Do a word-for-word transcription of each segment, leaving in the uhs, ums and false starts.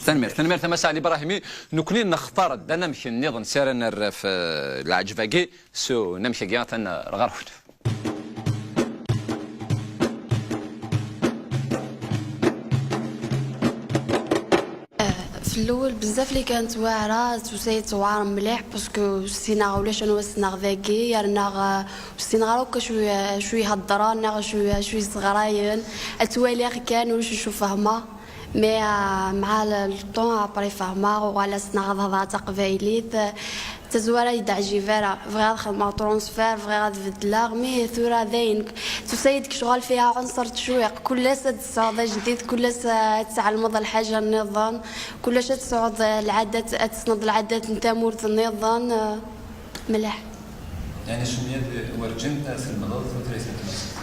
Tanemmirt, tanemmirt a Mass Ali Ibrahimi. Nekkni nextar-d anamek nniḍen s ara nerr ɣef, eh, lɛejb-agi s unamek-agi atan, eh, ɣer-wen. F-, fell-ewwel bezzaf li kan ttwaɛra, tusa-yi tewɛer mliḥ, parce que ur ssineɣ ulac anwa ssneɣ dagi, yerna, eh, ur ssineɣ ara akk acu, acu iheddren, neɣ acu, acu yesseɣrayen. Ad twaliɣ kan, ulac acu fehmeɣ. Mais, euh, مع le temps, après, fehmeɣ, uɣaleɣ ssneɣ ad hedreɣ taqbaylit. Tazwara ur yi-d-teɛjib ara. Bɣiɣ ad xedmeɣ transfert, bɣiɣ ad beddleɣ, mais tura dayen, tusa-yi-d ccɣel فيها عنصر التشويق. Kul ass ad tesɛuḍ ajdid, kul ass ad tɛelmeḍ lḥaǧa nniḍen, kul ass ad tesɛuḍ lɛadat, ad tessneḍ lɛadat n tamurt nniḍen, euh, mliḥ. Yeɛni Sumya d-, werǧin tlemdeḍ tutlayt n tmaziɣt?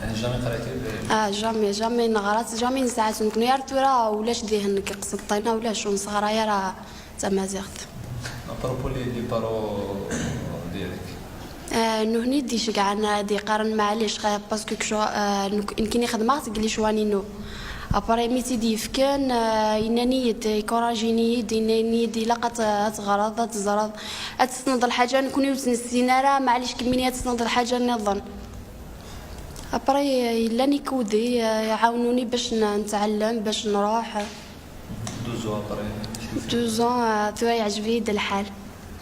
Yeɛni jamais qrayt-id? Ah, jamais, jamais neɣra-tt, jamais nesɛa-tt nekkni. Ar tura ulac dihin deg Qsenṭina, ulac, ur nesɣaray ara tamaziɣt. À propos les, les parents ديالك? Ah, nuhni d-iceggɛen, ah, d-iqqaren maɛlic, xaya, parce que kcu-, ah, nek-, nekkini xedmeɣ-tt deg licwan-inu. Après, mi tt-id-yefken, ah, yennan-iyi-d, ikurajin-iyi-d, yennan-iyi-d, ilaq ad t-, ad teɣreḍ, ad teẓreḍ, ad tessneḍ lḥaǧa nekkni ur tt-nessin ara, maɛlic kemmini ad tessneḍ lḥaǧa nniḍen. Après, yellan ikudi, ah, iɛawnuni bac n-, netɛellem, bac nruḥ. Douze ans après. Douze ans, ah, tura yeɛjeb-iyi-d lḥal.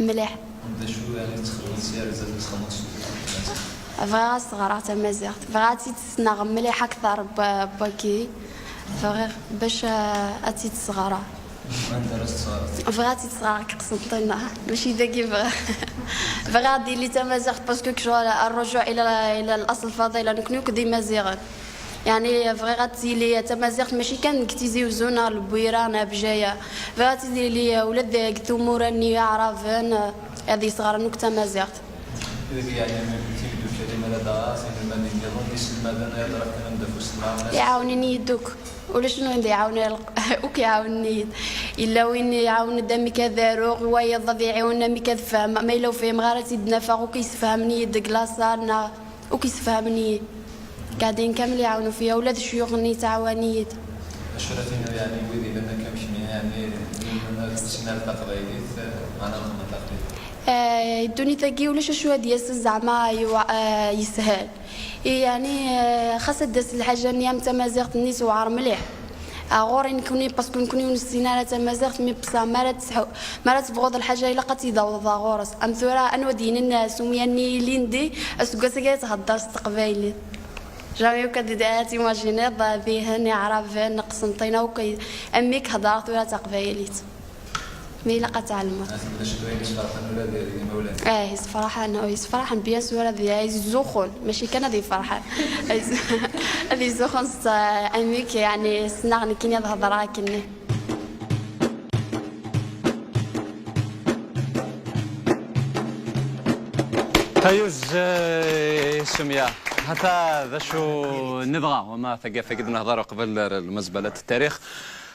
Mliḥ. D acu, yeɛni, txedmeḍ s yarza txedmeḍ s tutlayt n tmaziɣt? Bɣiɣ ad s-ɣreɣ tamaziɣt. Bɣiɣ ad tt-id-ssneɣ mliḥ akteṛ n wa-, n wagi. Bɣiɣ bac, ah, ad tt-id-sɣreɣ. Anda ara s-tesɣreḍ? Bɣiɣ ad tt-id-sɣreɣ deg Qsenṭina. Mačči dagi bɣiɣ. Bɣiɣ ad d-tili tamaziɣt, parce que kcu-, الرجوع إلى، إلى الأصل فضيلة. Nekkni akk d imaziɣen. Yeɛni bɣiɣ ad tili tamaziɣt mačči kan deg Tizi Uzzu neɣ Lbwira neɣ Bjaya. Bɣiɣ ad tili ula deg tmura-nni iɛraben, ad yesɣren akk tamaziɣt. Deg yeɛni timeddukal imalad-a, tinelmadin nniḍen, d iselmaden, ad ṛuḥen anda ɣef usemma. Iɛawnen-iyi-d akk. Ulac win d-iɛawnen, akk iɛawnen-iyi-d. Yella win iɛawen-d amek ad aruɣ, wayeḍ ad iɛiwen amek ad fehmeɣ. Ma yella ur fhimeɣ ara, ad tt-id-nafeɣ, akk yessefhamen-iyi-d deg laṣal neɣ akk yessefhamen-iyi. Qeɛden kamel iɛawnen fell-i, ula d ccuyuxen-nni ttɛawanen-iyi-d. Acu ara tiniḍ, yeɛni, wid yellan akka am kemmi, yeɛni, ur ssinen ara taqbaylit, meɛna ad xedmen taqbaylit? Eh, ddunit-agi ulac acu ad d-yasen zeɛma yewa-, eh, yeshel. I, yeɛni, eh, xas ad d-tas lḥaǧa-nni am tamaziɣt-nni tewɛer mliḥ. Ah, ɣur-i nekkni, parce que nekkni ur nessin ara tamaziɣt, mi bṣah, mi ara tesḥu-, mi ara tebɣuḍ lḥaǧa, ilaq ad tt-id-tawḍeḍ ɣur-s. Am tura, anwa d-yinin, eh, Sumya-nni ilindi, aseggas-agi ad thedder s teqbaylit. Jamais akk ad d-, ad timajiniḍ, eh, dihen, iɛraben, Qsenṭina, akk, am mi k-heddreɣ tura taqbaylit. Mi ilaq ad tɛelmeḍ. Aten d acu n wayen yesferḥen ula d, d imawlan? Eh, yesferḥen, oh, yesferḥen, bien sûr, ad y-, ad yezzuxxun. Mačči kan ad yefreḥen. Ad yez-, ad yezzuxxun s, eh, amek, yeɛni, ssneɣ nekkini ad hedreɣ akkenni. Ayuz, eh, Sumya. Hata d acu nebɣa, wama tagi ɣef wagi d-nehder uqbel, eh, lmezbala n ttarix.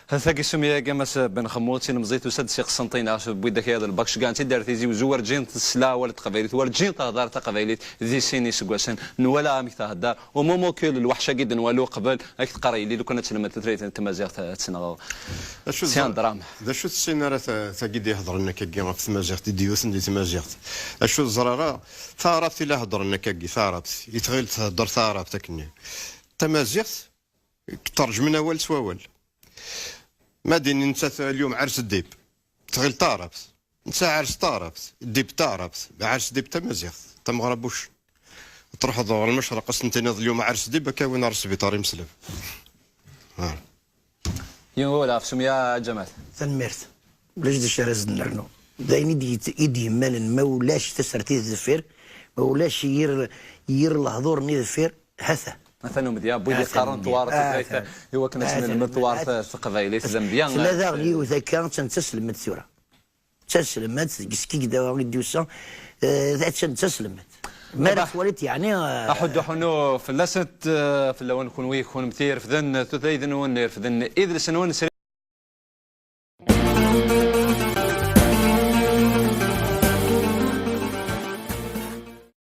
Tagi Sumya, a Mass Ben Xemmut, tilemẓit tusa-d si Qsenṭina, tewwi-d akayad n lbak, ceggɛen-tt-id ar Tizi Uzzu, werǧin tesla awal n teqbaylit, werǧin tehder taqbaylit di sin iseggasen. Nwala amek thedder, au moment que lweḥc-agi d-nwala uqbel, ad k-teqqar yelli, lukan ad telmed tutlayt n tmaziɣt, ad tt-nɣeɣ. Acu si un drame. D acu tessin ara ta-, tagi d-ihedren akkagi ɣef tmaziɣt, i d-yewten di tmaziɣt? Acu teẓra ara, taɛrabt i la heddren akkagi, taɛrabt. I tɣil thedder taɛrabt akkenni. Tamaziɣt, terǧmen awal s wawal. Ma d-inin nettat اليوم عرس الديب, tɣil taɛrabt. Netta عرس taɛrabt, ddib taɛrabt, عرس الديب tamaziɣt, tameɣra n wuccen. Truḥeḍ ɣer lmecreq, ad sen-tiniḍ اليوم عرس الديب, ad k-awin ɣer sbiṭar imeslab. Ha. Yiwen wawal ɣef Sumya, a Ǧamal. Tanemmirt. Ulac d acu ara s-d-nernu. D ayen i d-yet-, i d-yemmanen, ma ulac tasertit deffir, ma ulac yir, yir lehdur-nni deffir, ha-t-an. Atan umedya, n wid yeqqaren tewɛer tutlayt, i wakken ad tt-nelmed tewɛer taqbaylit, d amedya. Tella daɣen yiwet akka, attan d taselmadt tura. D taselmadt deg Skikda i d-yusa, eh, attan d taselmadt. Mi ara twaliḍ, yeɛni, eh, aḥuddu ḥunnu fell-asent, eh, fell-awen kunwi, kunemti irefden tutlayt-nwen, irefden idles-nwen.